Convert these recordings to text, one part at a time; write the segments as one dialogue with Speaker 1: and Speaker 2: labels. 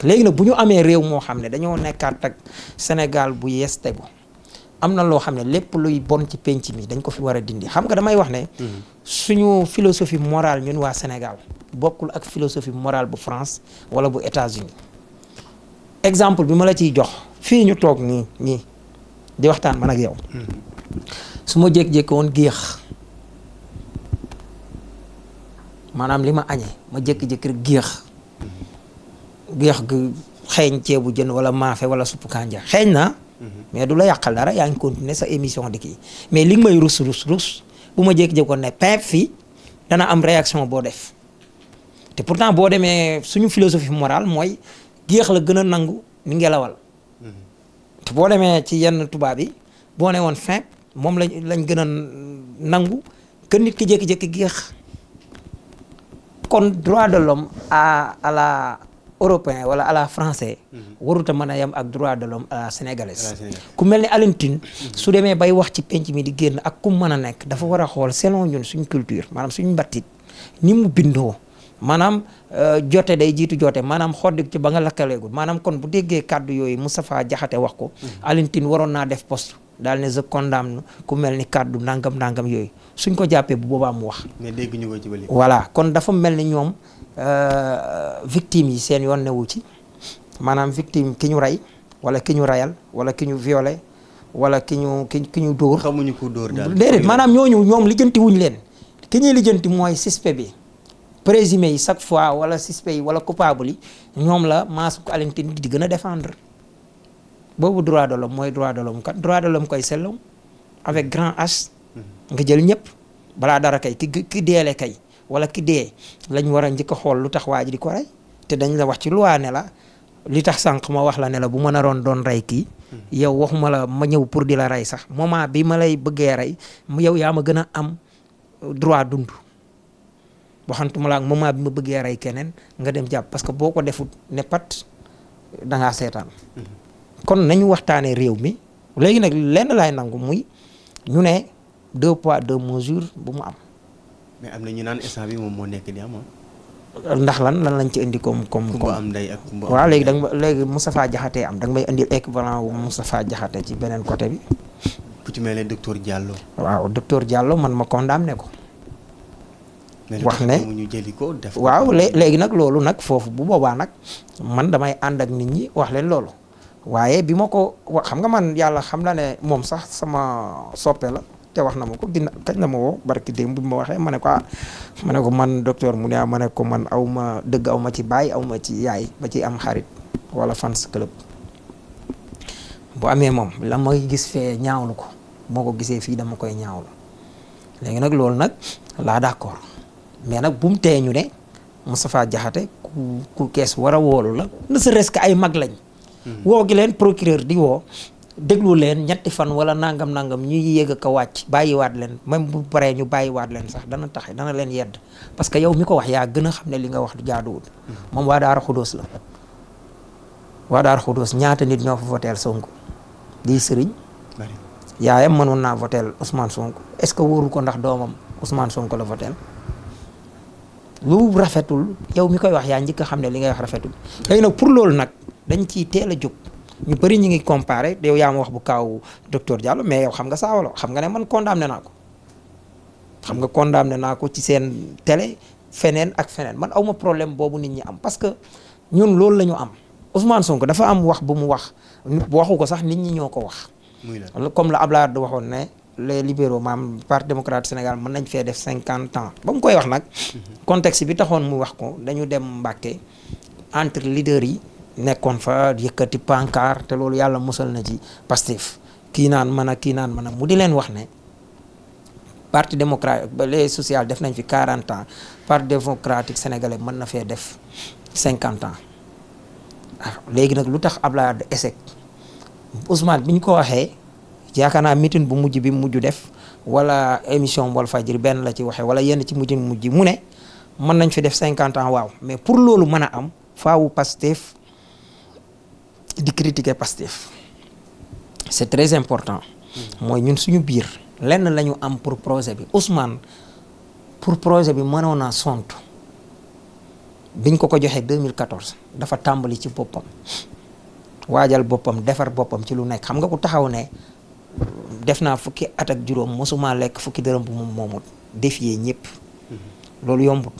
Speaker 1: léegi nag bu ñu amee réew moo xam ne dañoo nekkaat ak Sénégal bu yees tegu am na loo xam ne lépp luy bon ci penc mi dañ ko fi war a dindi xam nga damay wax ne suñu philosophie morale ñun waa Sénégal bokkul ak philosophie morale bu France wala bu États-Unis exemple bi ma la ciy jox fii ñu toog nii di waxtaan man ak yow su ma jékki-jékki woon géex maanaam li ma añee ma jékki-jékki rek géex gi xeeñ ceebu jën wala maafe wala suppu kànja xeeñ na mais du la yàqal dara yaa ngi continuer sa émission di kii mais li nga may rus bu ma jékki-jékki woon ne pep fii dana am réaction boo def te pourtant boo demee suñu philosophie morale mooy géex la gën a nangu ni ngelawal te boo demee ci yenn tubaab yi boo ne woon fin moom lañ gën a nangu que nit ki jékki-jékki géex kon droit de l'homme à la européen wala à la français waruta mën a yem ak droit de l'homme à la sénégalaise ku mel ni Alioune Tine su demee bay wax ci penc mi di génn ak ku mën a nekk dafa war a xool selon ñun suñ culture maanaam suñ mbattit ni mu bindoo maanaam jote day jiitu jote maanaam xoddik ci ba nga lakkaleegul maanaam kon bu déggee kàddu yooyu Moustapha Diakhaté wax ko Alioune Tine waroon naa def poste daal ne je condamne ku mel ni kàddu nangam yooyu suñ ko jàppee bu boobaa mu wax
Speaker 2: mais dégg ñu ko ci bële
Speaker 1: voilà kon dafa mel ni ñoom victime yi seen yoon newu ci maanaam victime ki ñu rey wala ki ñu reyal wala ki ñu violé wala ki ñu dóor
Speaker 2: xamuñu ko dóor daal
Speaker 1: déedéet maanaam ñoom lijjanti wuñ leen ki ñuy lijjanti mooy suspect bi présumé yi chaque fois wala suspect yi wala coupable yi ñoom la maas ko Alioune Tine di gën a défendre boobu droit de l'homme mooy droit de l'homme kat droit de l'homme koy sellum avec grand H nga jël ñëpp balaa dara kay ki deele kay wala ki dee lañ war a njëkk a xool lu tax waa ji di ko rey te dañ la wax ci loi ne la li tax sànq ma wax la ne la bu ma naroon doon rey kii yow waxuma la ma ñëw pour di la rey sax moment bi ma lay bëggee rey yow yaa ma gën a am droit dund waxantuma la ak moment bi ma bëggee rey keneen nga dem jàpp parce que boo ko defut ne pat dangaa seetaan kon nañu waxtaanee réew mi léegi nag lenn laay nangu muy ñu ne 2 poids 2 mesures bu mu am.
Speaker 2: mais am na ñu naan instant bi moom moo nekk di am
Speaker 1: ndax lan lañ ci indi comme
Speaker 2: kumba am ndey ak kumba
Speaker 1: waaw léegi Moustapha Diakhaté am da nga may indil équivalent wu Moustapha Diakhaté ci beneen côté bi.
Speaker 2: ku ci mel ne docteur Diallo.
Speaker 1: waaw docteur Diallo man ma condamné ko. wax ne
Speaker 2: ñu jëli ko def
Speaker 1: waaw léegi nag loolu nag foofu bu boobaa nag man damay ànd ak nit ñi wax leen loolu. waaye bi ma ko wax xam nga man yàlla xam na ne moom sax sama soppe la te wax na ma ko dina kañ la ma woo barki démb bi ma waxee ma ne ko man docteur mu ne ma ne ko man aw ma dëgg aw ma ci baay aw ma ci yaay ba ci am xarit wala fans club bu amee moom la may gis fee ñaawlu ko moo ko gisee fii dama koy ñaawlu léegi nag loolu nag laa d'accord mais nag bu mu tee ñu ne Moustapha Diakhaté ku kees war a woolu la ne serait-ce que ay mag lañ. woo gi leen procureur di woo déglu leen ñetti fan wala nangam ñuy yéeg a ko wàcc bàyyiwaat leen même bu paree ñu bàyyiwaat leen sax dana leen yedd parce que yow mi ko wax yaa gën a xam ne li nga wax du jaaduwul moom waa Daara Xudóos la waa Daara Xudóos ñaata nit ñoo fa voteel Sonko di sëriñ yaayam mënoon naa voteel Ousmane Sonko est-ce que wóoru ko ndax doomam Ousmane Sonko la voteel lu rafetul yow mi koy wax yaa njëkk a xam ne li ngay wax rafetul léegi nag pour loolu nag dañ ciy teel a jóg ñu bëri ñu ngi comparé yow yaa ma wax bu kaaw docteur Diallo mais yow xam nga saawalo xam nga ne man condamné naa ko xam nga condamné naa ko ci seen télé feneen ak feneen man awma problème boobu nit ñi am parce que ñun loolu la ñu am Ousmane Sonko dafa am wax bu mu wax waxu ko sax nit ñi ñoo ko wax comme la Abdoulaye Wade waxoon ne les libéraux maam parti démocrate Sénégal mën nañ fee def 50 ans ba mu koy wax nag contexte bi taxoon mu wax ko dañu dem Mbàkke entre leaders yi nekkoon fa yëkkati pancarte te loolu yàlla musal na ci Pastef kii naan mën a mu di leen wax ne parti démocratique les social def nañ fi 40 ans parti démocratique sénégalais mën na fee def 50 ans léegi nag lu tax Abdoulaye Wade échec Ousmane bi ñu ko waxee yaakaar naa meeting bu mujj bi mujj def wala émission Walfadjri benn la ci waxee wala yenn ci mujj mu ne mën nañ fi def 50 ans waaw mais pour loolu mën a am faawu Pastef di critiquer Pastef c'est très important mooy ñun suñu biir lenn la ñu am pour projet bi Ousmane pour projet bi mënoon a sont biñ ko joxee 2014 dafa tàmbali ci boppam waajal boppam defar boppam ci lu nekk xam nga ku taxaw ne def naa fukki at ak juróom mosuma lekk fukki dërëm bu moom moomut défier ñëpp loolu yombut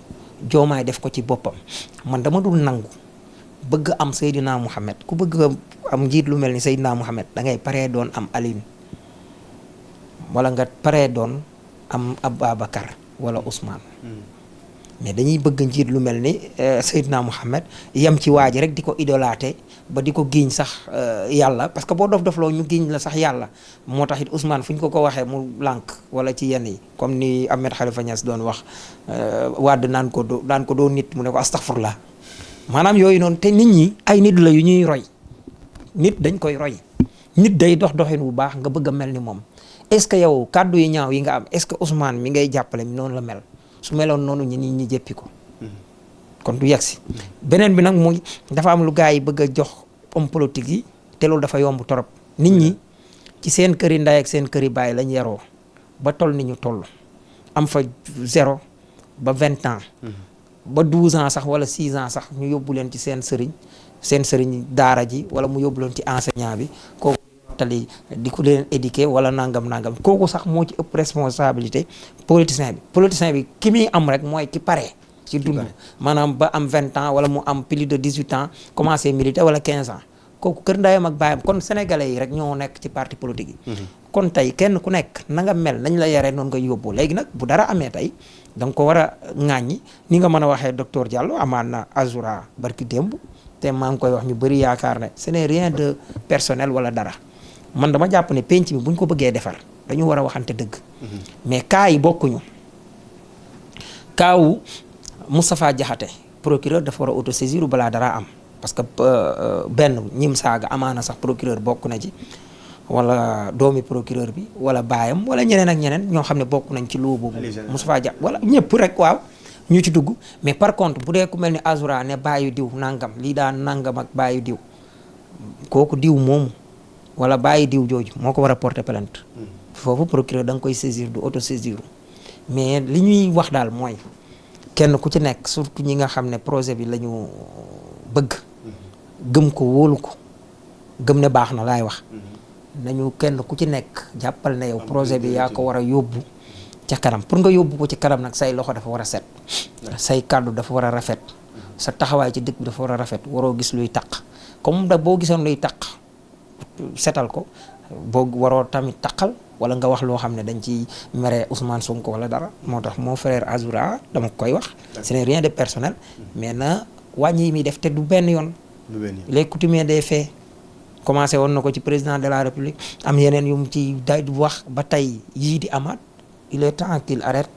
Speaker 1: joomaay def ko ci boppam man dama dul nangu bëgg am Seydina Mouhamed ku bëgg am njiit lu mel ni Seydina Mouhamed da ngay paree doon am Alioune wala nga paree doon am Ababacar wala Ousmane mais dañuy bëgg njiit lu mel ni Seydina Mouhamed yem ci waa ji rek di ko idolaate ba di ko giiñ sax yàlla parce que boo dof loo ñu giiñ la sax yàlla moo tax it Ousmane fu ñu ko waxee mu lànk wala ci yenn yi comme ni Ahmed Khalifa Niass doon wax Wade naan ko doo nit mu ne ko astaghfirullah maanaam yooyu noonu te nit ñi ay nit la yu ñuy roy nit dañ koy roy nit day doxin bu baax nga bëgg a mel ni moom est-ce que yow kàddu yi ñaaw yi nga am est-ce que Ousmane mi ngay jàppale mi noonu la mel su meloon noonu ñi jëppi ko kon du yegsi beneen bi nag muy dafa am lu gars yi bëgg a jox homme politique yi te loolu dafa yomb torop nit ñi ci seen këri ndey ak seen këri baay lañ yaroo ba toll ni ñu toll am fa 0 ba 20 ans ba 12 ans sax wala 6 ans sax ñu yóbbu leen ci seen sëriñ daara ji wala mu yóbbu leen ci enseignant bi kooku tali di ko leen éduquer wala nangam kooku sax moo ci ëpp responsabilité politicien bi ki muy am rek mooy ki pare ci dund maanaam ba am 20 ans wala mu am plus de 18 ans commencé militer wala 15 ans kooku kër ndayam ak baayam kon sénégalais yi rek ñoo nekk ci parti politique yi kon tey kenn ku nekk na nga mel nañ la yaree noonu nga yóbbu léegi nag bu dara amee tey da nga ko war a ŋàññi ni nga mën a waxee docteur Diallo amaan na Azoura barki démb te maa ngi koy wax ñu bëri yaakaar ne ce n'est rien de personnel wala dara man dama jàpp ne penc mi bu ñu ko bëggee defar dañu war a waxante dëgg mais cas yi bokkuñu kaawu Moustapha Diakhaté procureur dafa war a autosaisir balaa dara am parce que benn ñim saaga amaana sax procureur bokk na ci wala doomi procureur bi wala baayam wala ñeneen ak ñeneen ñoo xam ne bokk nañ ci loo boobu Moustapha Diakhaté wala ñëpp rek waaw ñu ci dugg mais par contre bu dee ku mel ni Azoura ne baayu diw nangam lii daan nangam ak baayu diw kooku diw moomu wala baayu diw jooju moo ko war a porter plainte foofu procureur da nga koy saisir du autosaisir mais li ñuy wax daal mooy kenn ku ci nekk surtout ñi nga xam ne projet bi la ñu bëgg gëm ko wóolu ko gëm ne baax na laay wax nañu kenn ku ci nekk jàppal ne yow projet bi yaa ko war a yóbbu ca kanam pour nga yóbbu ko ci kanam nag say loxo dafa war a set say kàddu dafa war a rafet sa taxawaay ci dëkk bi dafa war a rafet waroo gis luy taq comme da boo gisoon luy taq setal ko boo waroo tamit taqal wala nga wax loo xam ne dañ ci mere Ousmane Sonko wala dara moo tax mon frère Azoura dama koy wax ce n'est rien de personnel mais na wàññi yi muy def te du benn yoon les coutumiers des faits commencé woon na ko ci président de la république am yeneen yu mu ci day wax ba tey yii di amaat il est temps qu'il arrête